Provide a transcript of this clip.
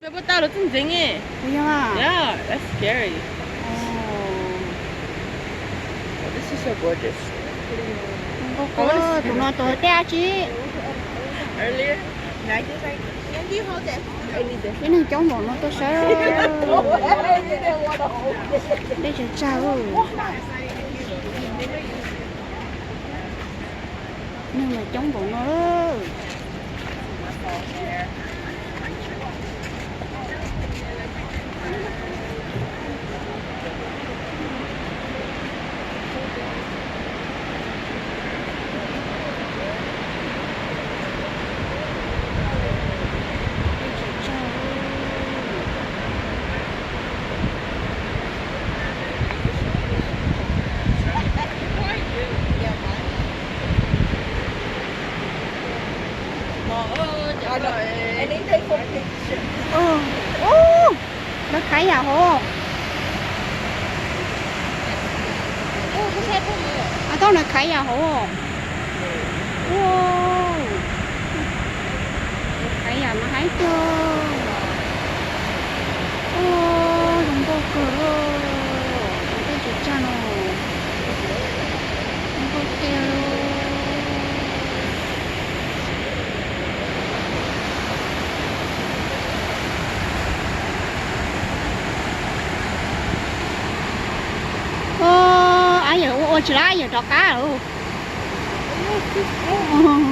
Puas tau los txog ntxeev ne? Puas yog? Yeah, that's scary. Oh, this is so gorgeous. Tus no tus tej dab tsi? Earlier, I just like, Andy, hold this. Ib neeg coob npaum no tuaj saib. Dej tsawg tsag. Neeg mas coob npaum no. Lawv khaiv yam hauv. Tau lawv khaiv yam hauv. Khaiv yam mas haib tiag. Zoo nkauj kawg li. Tus tej tsav tsag no zoo nkauj tiag li. Ab, yawm ua ua tsis lab, yawm rov qab lawm.